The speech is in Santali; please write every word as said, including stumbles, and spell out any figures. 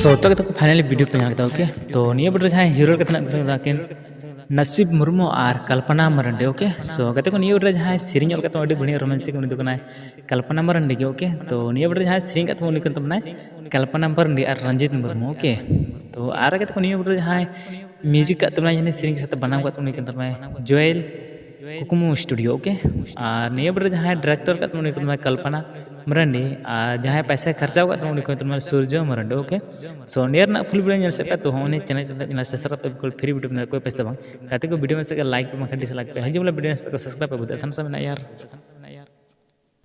ᱛᱚ ᱜᱟᱛᱮ ᱠᱚ, finally video ᱯᱮ ᱧᱮᱞ ᱠᱮᱫᱟ, okay? ᱛᱚ ᱱᱤᱭᱟᱹ video ᱨᱮ ᱡᱟᱦᱟᱸᱭ hero ᱞᱮᱠᱟᱛᱮ ᱢᱮᱱᱟᱜ ᱠᱤᱱᱟ ᱠᱤᱱ ᱱᱟᱥᱤᱵ ᱢᱩᱨᱢᱩ ᱟᱨ ᱠᱚᱞᱯᱚᱱᱟ ᱢᱟᱨᱟᱱᱰᱤ, okay? So ᱜᱟᱛᱮ ᱠᱚ, ᱱᱤᱭᱟᱹ video ᱨᱮ ᱡᱟᱦᱟᱸᱭ ᱥᱮᱨᱮᱧ ᱚᱞ ᱠᱟᱛᱮ ᱟᱹᱰᱤ ᱵᱟᱹᱲᱤᱡ ᱨᱳᱢᱟᱱᱥᱤᱠ, ᱩᱱᱤ ᱫᱚ ᱠᱟᱱᱟᱭ ᱠᱚᱞᱯᱚᱱᱟ ᱢᱟᱨᱟᱱᱰᱤ ᱜᱮ, okay? ᱛᱚ ᱱᱤᱭᱟᱹ video ᱨᱮ ᱡᱟᱦᱟᱸᱭ ᱥᱮᱨᱮᱧ ᱠᱟᱜ ᱛᱟᱵᱚᱱᱟ ᱩᱱᱤ ᱠᱟᱱ ᱛᱟᱵᱚᱱᱟᱭ ᱠᱚᱞᱯᱚᱱᱟ ᱢᱟᱨᱟᱱᱰᱤ ᱟᱨ ᱨᱚᱧᱡᱤᱛ ᱢᱩᱨᱢᱩ, okay? ᱛᱚ ᱟᱨ ᱜᱟᱛᱮ ᱠᱚ, ᱱᱤᱭᱟᱹ video ᱨᱮ ᱡᱟᱦᱟᱸᱭ music ᱠᱟᱜ ᱛᱟᱵᱚᱱᱟᱭ, ᱡᱟᱦᱟᱸᱭ ᱥᱮᱨᱮᱧ ᱥᱟᱶᱛᱮ ᱵᱟᱱᱟᱢ ᱠᱟᱜ ᱛᱟᱵᱚᱱᱟ ᱩᱱᱤ ᱠᱟᱱ ᱛᱟᱵᱚᱱᱟᱭ ᱡᱳᱭᱮᱞ ᱠᱩᱠᱢᱩ studio, okay? ᱟᱨ ᱱᱤᱭᱟᱹ video ᱨᱮ ᱡᱟᱦᱟᱸᱭ director ᱠᱟᱜ ᱛᱟᱵᱚᱱᱟ ᱩᱱᱤ ᱠᱟᱱ ᱛᱟᱵᱚᱱᱟᱭ ᱠᱚᱞᱯᱚᱱᱟ ᱢᱟᱨᱟᱱᱰᱤ, ᱟᱨ ᱡᱟᱦᱟᱸᱭ ᱯᱚᱭᱥᱟᱭ ᱠᱷᱚᱨᱪᱟᱣ ᱠᱟᱜ ᱛᱟᱵᱚᱱᱟ ᱩᱱᱤ ᱠᱟᱱ ᱛᱟᱵᱚᱱᱟᱭ ᱥᱩᱨᱡᱚ ᱢᱟᱨᱟᱱᱰᱤ, okay? So ᱱᱤᱭᱟᱹ ᱨᱮᱱᱟᱜ full video ᱧᱮᱞ ᱥᱮᱫ ᱯᱮ, ᱛᱚ ᱦᱚᱸ ᱩᱱᱤ channel ᱨᱮ ᱧᱮᱞ subscribe ᱯᱮ, ᱵᱤᱞᱠᱩᱞ free video ᱢᱮᱱᱟᱜᱼᱟ, ᱠᱳᱭ ᱯᱚᱭᱥᱟ ᱵᱟᱝ᱾ ᱜᱟᱛᱮ ᱠᱚ, video ᱢᱮᱱ ᱥᱮᱫ ᱜᱮ like ᱯᱮ, ᱵᱟᱝᱠᱷᱟᱱ dislike ᱯᱮ᱾ ᱦᱤᱡᱩᱜ ᱵᱚᱞᱮ video ᱢᱮᱱ ᱥᱮᱫ ᱠᱚ subscribe ᱯᱮ, ᱵᱩᱫᱷ ᱟᱥᱟᱱ ᱥᱟᱢ ᱢᱮᱱᱟᱜᱼᱟ ᱭᱟᱨ᱾